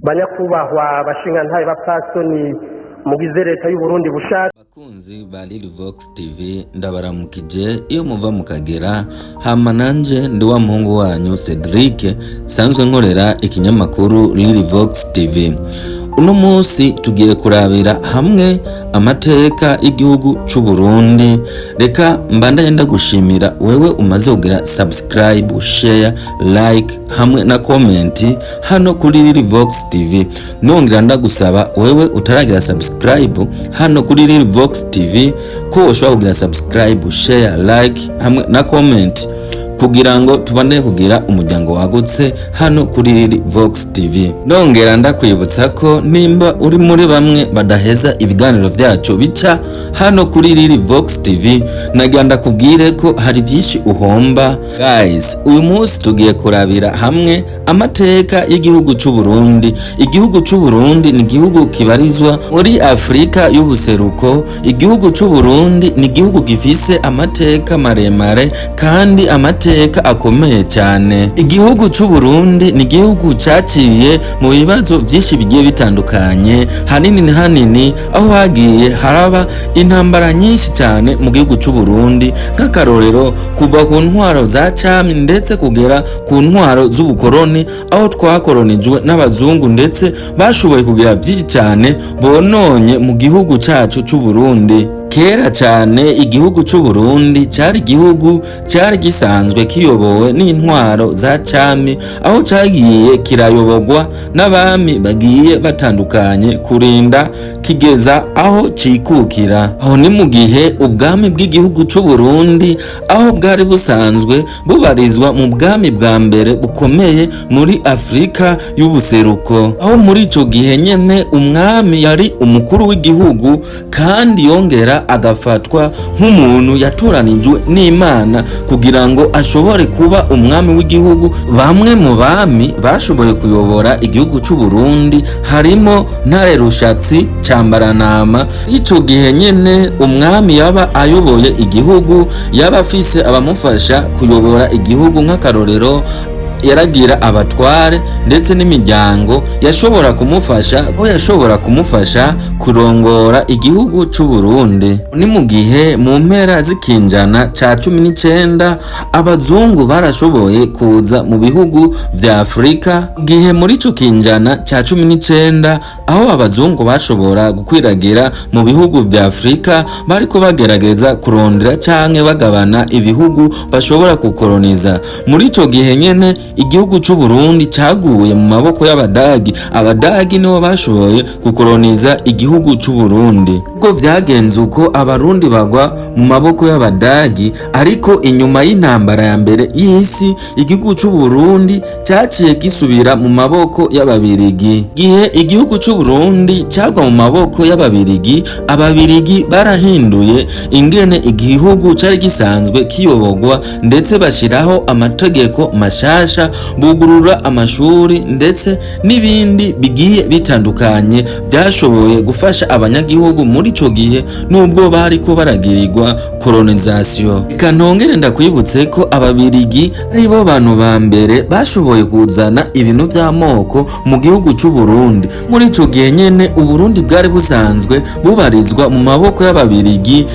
Banyakubahwa bashingantahe, bapfasoni mugize leta y'Uburundi bushasha. Bakunzi ba Lil Vox TV, ndabaramukije iyo muva mukagera. Hama nanje ndi wa muhungu wanyu Cedric, sanzwe nkorera ikinyamakuru Lil Vox TV. Uno munsi tugiye kurabira hamwe amateka y'igihugu c'u Burundi. Reka mbandanye ndagushimira wewe umaze kugira subscribe, share, like hamwe na comment hano kuri Lil Vox TV. Nongera ndagusaba wewe utaragira subscribe hano kuri Lil Vox TV ko ushobora kugira subscribe, share, like hamwe na comment kugira ngo tubandanye kugira umuryango wagutse hano kuri Lil Vox TV. Nongera ndakwibutsa ko nimba uri muri bamwe badaheza ibiganiro vyacu bica hano kuri Lil Vox TV, nagira ndakubwire ko hari byinshi uhomba. Guys, uyu munsi tugiye kurabira hamwe amateka y'igihugu c'u Burundi. Igihugu c'u Burundi ni igihugu kibarizwa muri Afrika y'ubuseruko. Igihugu c'u Burundi ni igihugu gifise amateka maremare kandi amateka akomeye cyane. Igihugu c'u Burundi ni igihugu caciye mu bibazo byinshi bigiye bitandukanye, hanini hanini aho hagiye haraba intambara nyinshi cyane mu gihugu c'u Burundi, nk'akarorero kuva ku ntwaro za cami ndetse kugera ku ntwaro z'ubukoroni, aho twakoronijwe n'abazungu ndetse bashoboye kugira byinshi cyane bononye mu gihugu cacu c'u Burundi. Kera cyane igihugu c'u Burundi cyari igihugu cyari gisanzwe kiyobowe n'intwaro za cami, aho cagiye kirayoborwa n'abami bagiye batandukanye kurinda kigeza aho cikukira. Aho ni mu gihe ubwami bw'igihugu c'u Burundi, aho bwari busanzwe bubarizwa mu bwami bwa mbere bukomeye muri Afrika y'ubuseruko, aho muri ico gihe nyene umwami yari umukuru w'igihugu kandi yongera agafatwa nk'umuntu yatoranijwe n'Imana kugira ngo ashobore kuba umwami w'igihugu. Bamwe mu bami bashoboye kuyobora igihugu c'u Burundi harimo Ntare Rushatsi Cambaranama. Ico gihe nyene umwami yaba ayoboye igihugu, yaba afise abamufasha kuyobora igihugu, nk'akarorero yaragira abatware ndetse n'imiryango yashobora kumufasha, ko yashobora kumufasha kurongora igihugu c'u Burundi. Ni mu gihe mu mpera z'ikinjana ca 19 abazungu barashoboye kuza mu bihugu vya Afurika. Gihe muri ico kinjana ca 19 aho abazungu bashobora gukwiragira mu bihugu vya Afurika, bariko bagerageza kurondera canke bagabana ibihugu bashobora kukoloniza. Muri ico gihe nyene igihugu c'u Burundi caguye mu maboko y'Abadagi. Abadagi nibo bashoboye gukoloniza igihugu c'u Burundi. Ubwo vyagenze uko, Abarundi bagwa mu maboko y'Abadagi, ariko inyuma y'intambara ya mbere y'isi igihugu c'u Burundi caciye gisubira mu maboko y'Ababirigi. Gihe igihugu c'u Burundi cagwa mu maboko y'Ababirigi, Ababirigi barahinduye ingene igihugu cari gisanzwe kiyoborwa, ndetse bashiraho amategeko mashasha, bugurura amashuri ndetse n'ibindi bigiye bitandukanye byashoboye gufasha abanyagihugu muri ico gihe nubwo bariko baragirirwa colonisation. Reka ntongere ndakwibutse ko Ababirigi aribo bantu ba mbere bashoboye kuzana ibintu by'amoko mu gihugu c'u Burundi. Muri ico gihe nyene Uburundi bwari busanzwe bubarizwa mu maboko y'Ababirigi.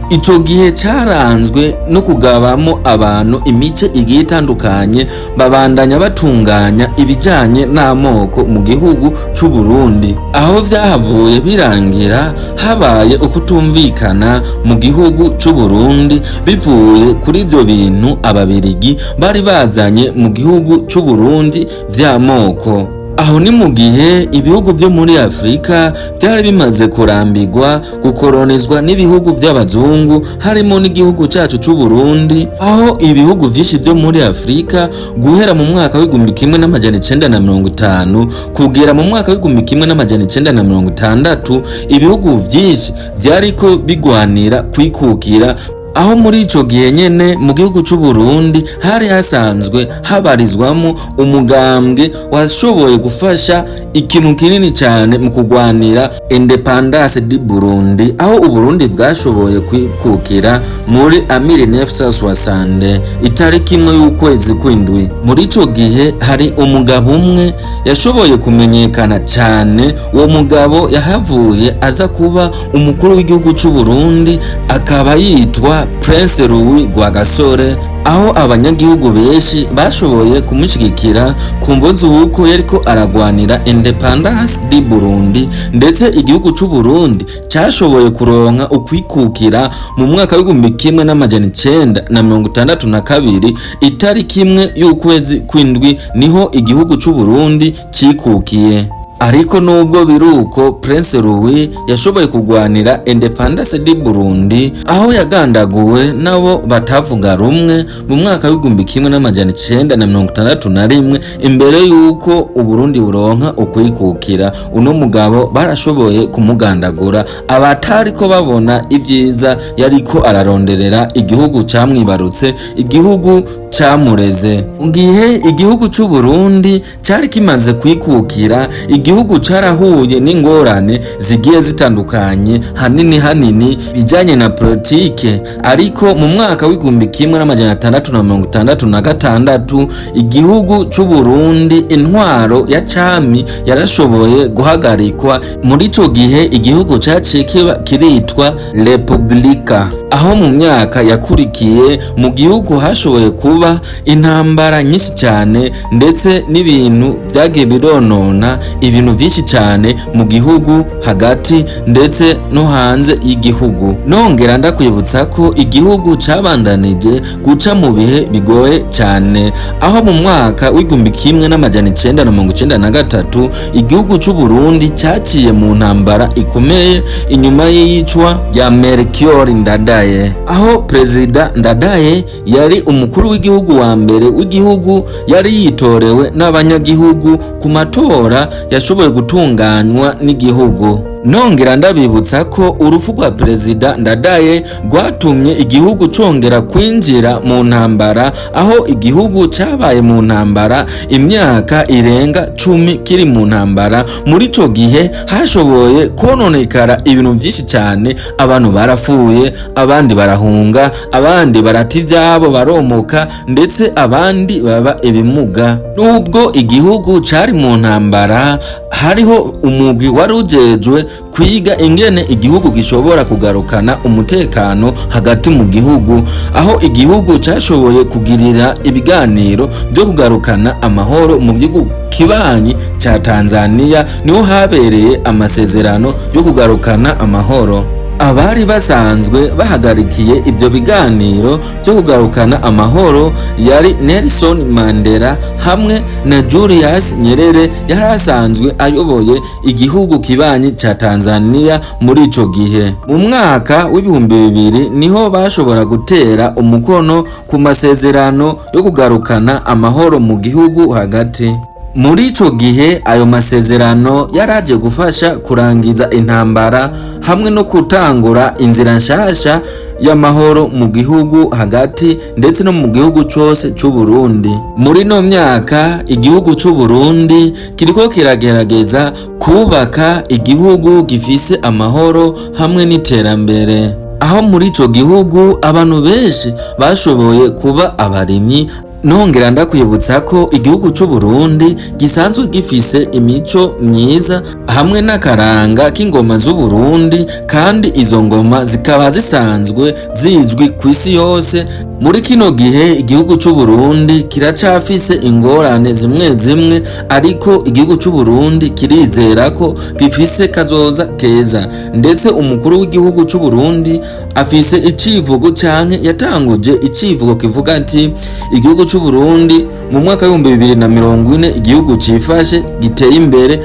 Ico gihe caranzwe no kugabamo abantu imice igiye itandukanye, babandanya batunganya ibijanye n'amoko mu gihugu c'u Burundi, aho vyahavuye birangira habaye ukutumvikana mu gihugu c'u Burundi bivuye kuri ivyo bintu Ababirigi bari bazanye mu gihugu c'u Burundi vy'amoko. Aho ni mu gihe ibihugu byo muri Afurika byari bimaze kurambirwa gukoronizwa n'ibihugu by'abazungu, harimo n'igihugu cyacu c'u Burundi, aho ibihugu vyinshi byo muri Afurika guhera mu mwaka w'1950 kugera mu mwaka w'1960 ibihugu vyinshi vyariko bigwanira kwikukira. Aho muri ico gihe nyene mu gihugu c'u Burundi hari hasanzwe habarizwamo umugambwe washoboye gufasha ikintu kinini cyane mu kugwanira indépendance du Burundi, aho Uburundi bwashoboye kwikukira muri 1960, itariki 1 y'ukwezi kw'indwi. Muri ico gihe hari umugabo umwe yashoboye kumenyekana cyane. Uwo mugabo yahavuye aza kuba umukuru w'igihugu c'u Burundi, akaba yitwa Prince Louis Rwagasore, aho abanyagihugu benshi bashoboye kumushyigikira ku mvo z'uko yariko aragwanira indépendance du Burundi, ndetse igihugu c'u Burundi cyashoboye kuronka ukwikukira mu mwaka w'1962, itariki 1 y'ukwezi kw'indwi niho igihugu c'u Burundi cikukiye. Ariko nubwo biruko, Prince Louis yashoboye kugwanira indépendance du Burundi, aho yagandaguwe nabo batavuga rumwe mu mwaka w'1961. Imbere y'uko Uburundi buronka ukwikukira, uno mugabo barashoboye kumugandagura, abatariko babona ibyiza yariko araronderera igihugu camwibarutse, igihugu camureze. Mu gihe igihugu c'u Burundi cari kimaze kwikukira, igihugu carahuye n'ingorane zigiye zitandukanye, hanini hanini bijanye na politike. Ariko mu mwaka w'1666 igihugu c'u Burundi intwaro ya cami yarashoboye guhagarikwa. Muri ico gihe igihugu caciye kiba kiritwa Republika, aho mu myaka yakurikiye mu gihugu hashoboye kuba intambara nyinshi cyane, ndetse n'ibintu byagiye bironona ibintu byinshi cyane mu gihugu hagati ndetse no hanze y'igihugu. Nongera ndakwibutsa ko igihugu cabandanije guca mu bihe bigoye cyane, aho mu mwaka w'1993 igihugu c'u Burundi cyaciye mu ntambara ikomeye inyuma y'iyicwa rya Melchior Ndadaye, aho Perezida Ndadaye yari umukuru w'igihugu wa mbere w'igihugu yari yitorewe n'abanyagihugu ku matora yashoboye gutunganywa n'igihugu. Nongera ndabibutsa ko urupfu rwa Perezida Ndadaye rwatumye igihugu congera kwinjira mu ntambara, aho igihugu cyabaye mu ntambara imyaka irenga 10 kiri mu ntambara. Muri ico gihe hashoboye kononekara ibintu byinshi cyane: abantu barapfuye, abandi barahunga, abandi barata ibyabo baromoka, ndetse abandi baba ibimuga. Nubwo igihugu cari mu ntambara, hariho umugwi wari ujejwe kwiga ingene igihugu gishobora kugarukana umutekano hagati mu gihugu, aho igihugu cashoboye kugirira ibiganiro byo kugarukana amahoro mu gihugu kibanyi ca Tanzania. Niho habereye amasezerano yo kugarukana amahoro. Abari basanzwe bahagarikiye ibyo biganiro byo kugarukana amahoro yari Nelson Mandela hamwe na Julius Nyerere, yari asanzwe ayoboye igihugu kibanyi ca Tanzania muri ico gihe. Mu mwaka w'2000 niho bashobora gutera umukono ku masezerano yo kugarukana amahoro mu gihugu hagati. Muri ico gihe ayo masezerano yaraje gufasha kurangiza intambara hamwe no gutangura inzira nshasha y'amahoro mu gihugu hagati ndetse no mu gihugu cose c'u Burundi. Muri no myaka igihugu c'u Burundi kiriko kiragerageza kubaka igihugu gifise amahoro hamwe n'iterambere, aho muri ico gihugu abantu benshi bashoboye kuba abarimyi. Nongera ndakwibutsa ko igihugu c'u Burundi gisanzwe gifise imico myiza hamwe n'akaranga k'ingoma z'u Burundi, kandi izo ngoma zikaba zisanzwe zizwi ku isi yose. Muri kino gihe igihugu c'u Burundi kiracafise ingorane zimwe zimwe, ariko igihugu c'u Burundi kirizera ko gifise kazoza keza. Ndetse umukuru w'igihugu c'u Burundi afise icivugo, canke yatanguje icivugo kivuga ati: "Igihugu c'u Burundi mu mwaka w'2040, igihugu cifashe giteye imbere."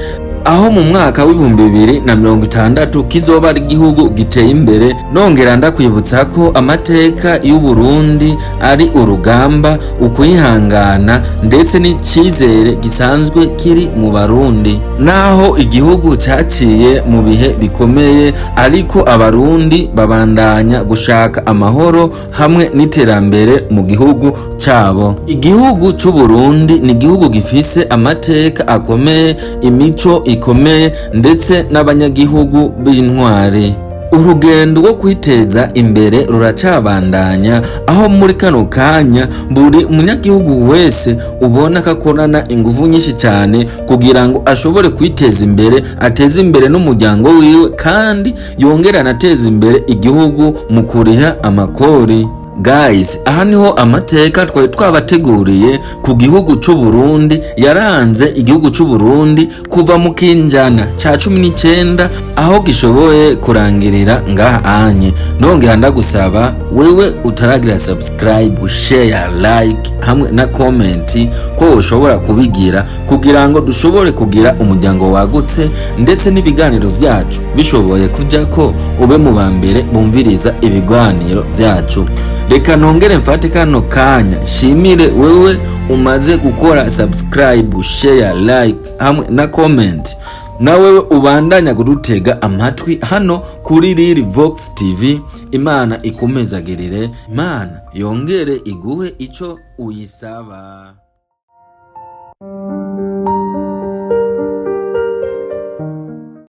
Aho mu mwaka w'2060 kizoba ari igihugu giteye imbere. Nongera ndakwibutsa ko amateka y'u Burundi ari urugamba, ukwihangana ndetse n'icizere gisanzwe kiri mu Barundi. Naho igihugu caciye mu bihe bikomeye, ariko Abarundi babandanya gushaka amahoro hamwe n'iterambere mu gihugu cabo. Igihugu c'u Burundi ni igihugu gifise amateka akomeye, imico ikomeye ndetse n'abanyagihugu b'intwari. Urugendo rwo kwiteza imbere ruracabandanya, aho muri kano kanya buri munyagihugu wese ubona ko akorana ingufu nyinshi cyane kugira ngo ashobore kwiteza imbere, ateze imbere n'umuryango wiwe, kandi yongere anateze imbere igihugu mu kuriha amakori. Guys, aha niho amateka twari twabateguriye ku gihugu c'u Burundi yaranze igihugu c'u Burundi kuva mu kinjana ca 19 aho gishoboye kurangirira ngaha anye. Nongera ndagusaba wewe utaragira subscribe, share, like hamwe na comment ko ushobora kubigira kugira ngo dushobore kugira umuryango wagutse, ndetse n'ibiganiro vyacu bishoboye kuja ko ube mu ba mbere bumviriza ibiganiro vyacu. Reka nongere mfate kano kanya nshimire wewe umaze gukora subscribe, share, like hamwe na comment, na wewe ubandanya kudutega amatwi hano kuri Lili Vox TV. Imana ikumezagirire, Imana yongere iguhe ico uyisaba.